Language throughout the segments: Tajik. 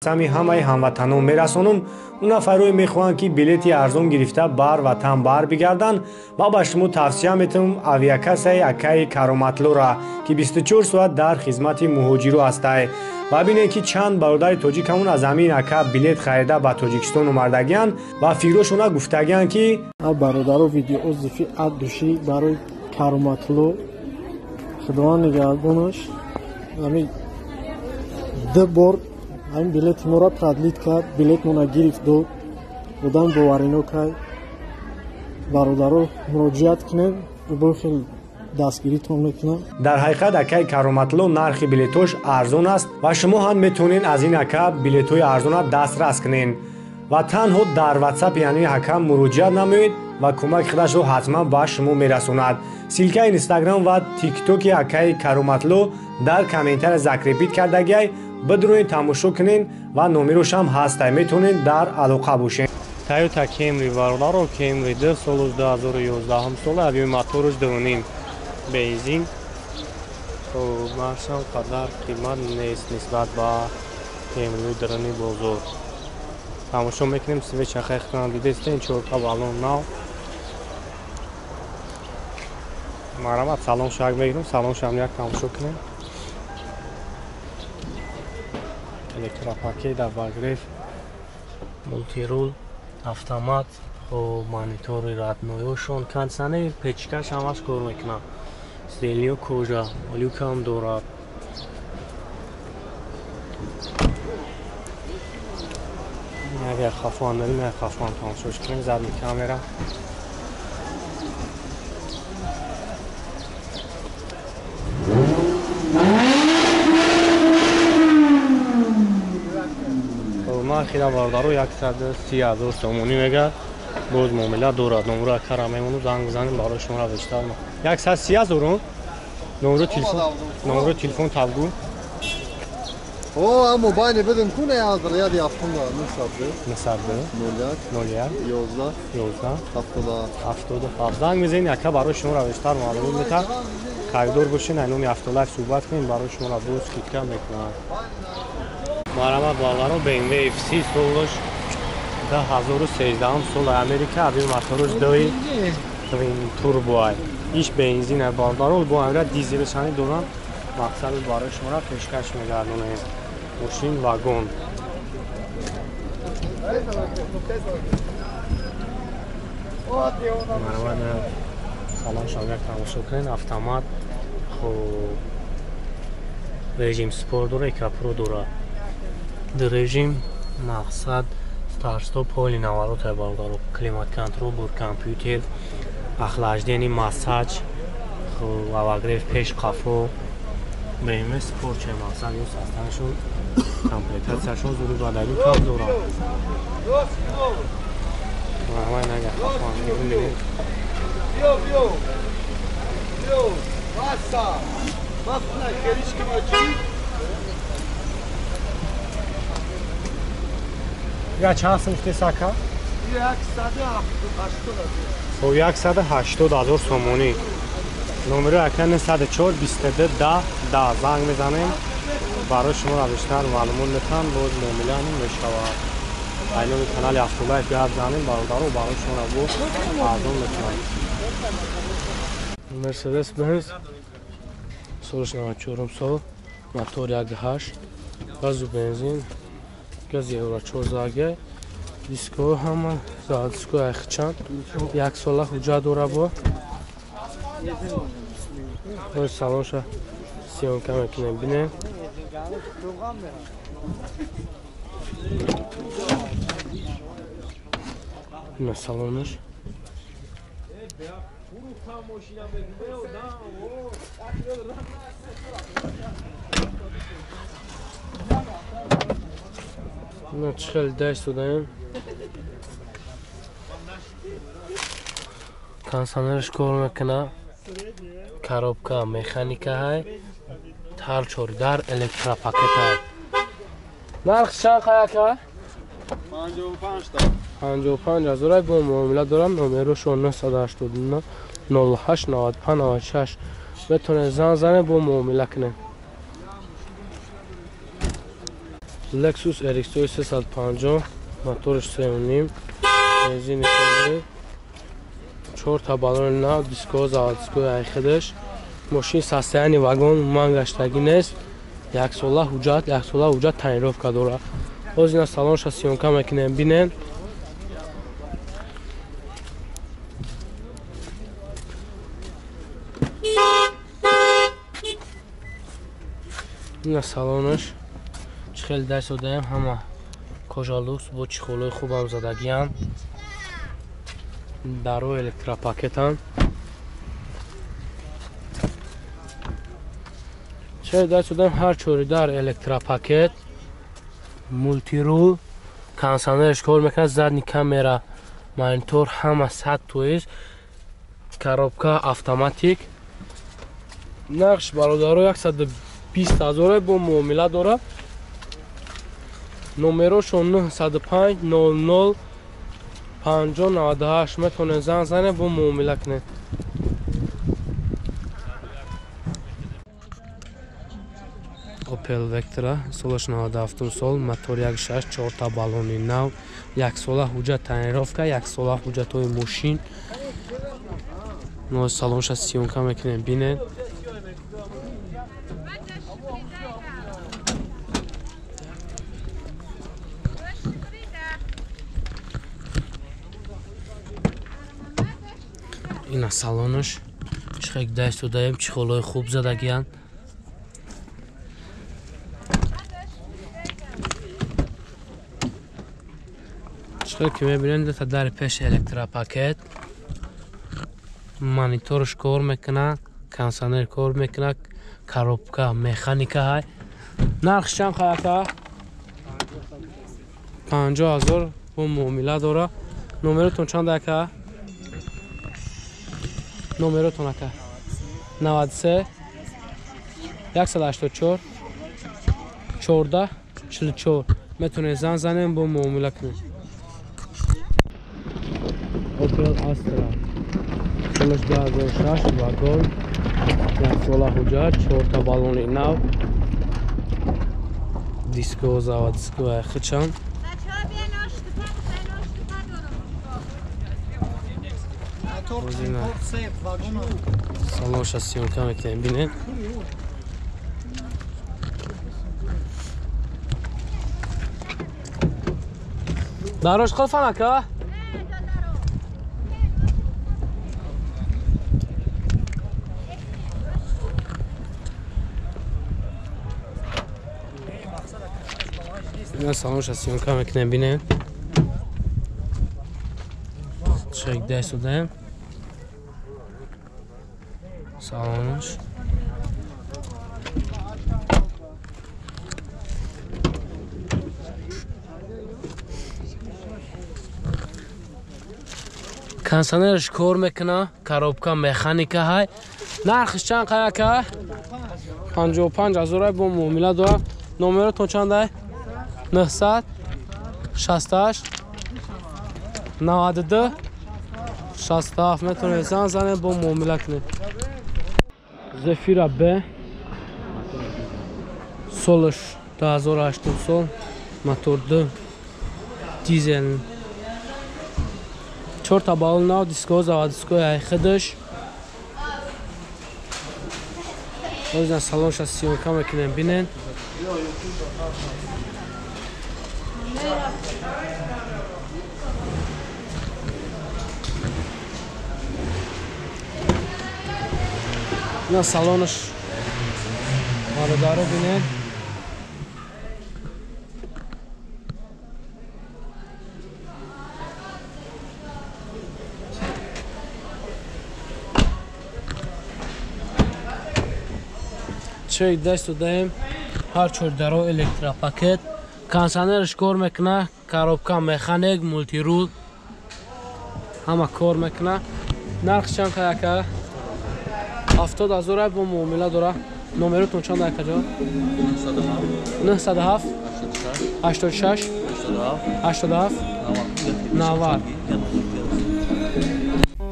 Сами ҳамаи ҳамватанон мерасонам. Он нафарое мехоҳанд, ки билети арзон гирифта бар ватан бар бигарданд, ва ба шумо тавсия метавам авиакассаи акаи Кароматлора, ки 24 соат дар хизмати муҳоҷиру ҳастай. Ва бинед, ки чанд бародари тоҷикамон аз ҳамин ака билет харида ба Тоҷикистон омардагианд ва фикрошона гуфтагианд, ки бародаро видеоотзыви от души барои Кароматло, худованд нигаҳбонаш. Ҳамин ду бор ҳамин билети моро продлить кард, билетмона гирифт, дод. Одам боварино кард. Бародаро, муроҷиат кунем, бо хел дастгиритон мекунам. Дар ҳақиқат, акаи Кароматло нархи билетош арзон аст ва шумо ҳам метавонед аз ин ака билетҳои арзона дастрас кунед ва танҳо дар ватсапи ҳамин ака муроҷиат намоед ва кӯмаки худашро ҳатман ба шумо мерасонад. Ссылкаи Инстаграм ва Тиктоки акаи Кароматло дар комментария закрепить кардагиай, бидуроед, тамошо кунед ва номерошам ҳастай, метавонед дар алоқа бошед. Тойота Кемри, бародаро, Кемри ду солу 2011 сола, объёми моторуш 2,5, бензин. Нархшам қадар қимат нест нисбат ба Кемриҳои даруни бозор. Тамошо мекунем, свеча хайхтана дидестен, чорта баллон нав. Марҳамат, салон шак мегирем, салон шам як тамошо кунем. Электропакет, обогрев, мультирул, автомат, монитори роднойошон, кондиционер, печкаш ҳамаш кор мекунад. Сиденьё кожа, люкам дорад. Агар хафон дорем, як хафон тамошош кунем, задний камера. Нархи бародаро 130 ҳазор сомонӣ мегӯяд, боз муомила дорад. Номро акара мемону, занг бизанем, барои шуморо бештар. 130 ҳазору номро телефон, номро телефон табгу. О, аммо байни бидим куне ҳазр яди ҳафтунда 902 902 01 01 11 11 77 77. Занг мезанед, ака барои шуморо бештар маълумот метаҳад. Харидор бошед, ай номи Автолайф суҳбат кунед, барои шуморо боз скидка мекунад. Марҳамат, бародаро, BMW FC, солаш 2013 соли Америка, объёми мотораш 2 twin turbo ай. Иш бензин ай, бародаро, бо амра дизелшани дорам. Мақсади барои шуморо пешкаш мегардонем. Мошин вагон. Марҳамат, салон шагар тамошо кунед, автомат, хуб, режим спорт дора, экапро дора. Режим мақсад старт-стоп, поли наворота, бародаро, климат контрол, бур компютер, охлаждение, массаж, хуб, обогрев пеш қафо. BMW спорт че мақсад ё состанашон, комплектатсияшон зури бадаги кам дорад. Марҳамат, нагар қафо мебинед. Я чанд сум гуфтед, ака? 180 ҳазор сомонӣ. Номеро ака 904 22 10 10, занг мезанем, барои шумо бештар маълумот метаҳам, боз муомила мешавад. Ай номи канали Автолайф гап занем, бародаро, барои шумо боз арзон мекунам. Мерседес Бенз солаш 94 сол, мотор 1.8, газу бензин, газ евро 14, диско ҳама диско айхчан, як сола ҳуҷҷат дора бо. Салонша съёмка мекунем, бинем. Ина салонаш. Ина чӣ хеле даст додаем. Кондиционерш кор мекунад, коробка механика ҳай, ҳар чор дар электропакет ҳай. Нарх чанд қай ака? 55 та. 55 ҳазор бо муомила дорам. Номерошон 989 08 95 96, метавонед занг занед, бо муомила кунед. Lexus RX 350 моторш 3.5 бензини холӣ 4 та баллони нав диско заводской айхидаш мошин состояние вагон умуман гаштагӣ нест яксола ҳуҷҷат тонировка дорад. Ҳозир ина салонша съёмка мекунем бинен. Ина салонаш чӣ хеле дарс додаем ҳама кожалукс бо чехолҳои хубам задагианд. Даро электропакетанд. Чӣ дарс додаем ҳар чори дар электропакет, мултирул, кондиционерш кор мекунад, задний камера, монитор ҳама 100%, коробка автоматик. Нақш бародаро 120 000 бо муомила дорад. Номерошон 905 00 50 98 метавонед занг занед бо муомила кунед. Opel Vectra солаш 97 сол, мотор 1.6, 4 та баллони нав, яксола ҳуҷҷат тонировка, яксола ҳуҷҷатҳои мошин. Но салонша съёмка мекунем бинед. Ина салонаш чӣ хел даст додаем, чехолҳои хуб задагианд. Чӣ ки мебинем дута дари пеш электропакет, мониторш кор мекунад, кондиционер кор мекунад, коробка механика ҳай. Нархш чанд қаяка? 50 000 бо муомила дора. Номеротон чанд ака? Номеротон ака? 93 184 14 44. Метавонед занг занем бо муомила кунед. Opel Astra солаш 2006 вагон, яксола ҳуҷҷат, 4 та баллони нав, диско заводской хичан. Салонша съёмка мекунем бинед. Дарош қилфан ака? Ина салонша съёмка мекунем бинед. Чек даст додаем. Салонаш. Кондиционерш кор мекунад, коробка механика ҳай. Нархш чанд қаяка? 55 000 бо муомила дорад. Номеротон чанд ай? 900 68 92 67. Метавонед занг занед бо муомила кунед. Zafira B солаш 2008 сол, мотор 2 дизел, 4 та баллон нав, диско заводской айхидаш. Ҳозир салонша съёмка мекунем бинед. Ина салонаш бародаро бинед. Чӣ даст додаем ҳар чор даро электропакет, кондиционерш кор мекунад, коробка механик, мултирул ҳама кор мекунад. Нархш чанд қаяка? 70 000 бо муомила дорад. Номеротон чанд ака ҷо? 907 86 87 90.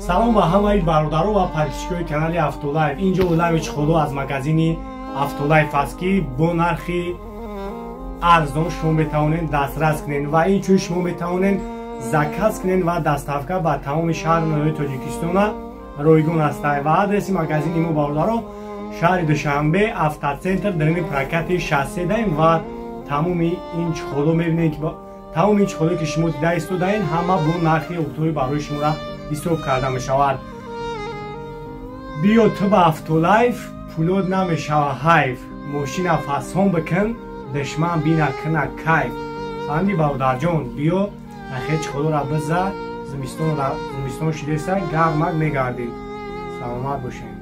Салом ба ҳамаи бародаро ва подписчикои канали Автолайф. Инҷо олами чехолҳо аз магазини Автолайф аст, ки бо нархи арзон шумо метавонед дастрас кунед ва инчунин шумо метавонед заказ кунед ва доставка ба тамоми шаҳру ноҳияи Тоҷикистона ройгон аст. Ва адреси магазини мо, бародаро, шаҳри Душанбе, Автоцентр, дарини прокати 63 даем. Ва тамоми ин чехоло мебинед, ки тамоми ин чехолое ки шумо дида истодаен, ҳама бо нархи оптовӣ барои шуморо ҳисоб карда мешавад. Биё ту ба Автолайф, пулот намешава ҳайф, мошина фасон бикун, душман бина кина кайф. Фаҳмидӣ, бародарҷон? Биё, нахе чехолора биза, зимистон шидеса, гармак мегардӣ. Саломат бошед.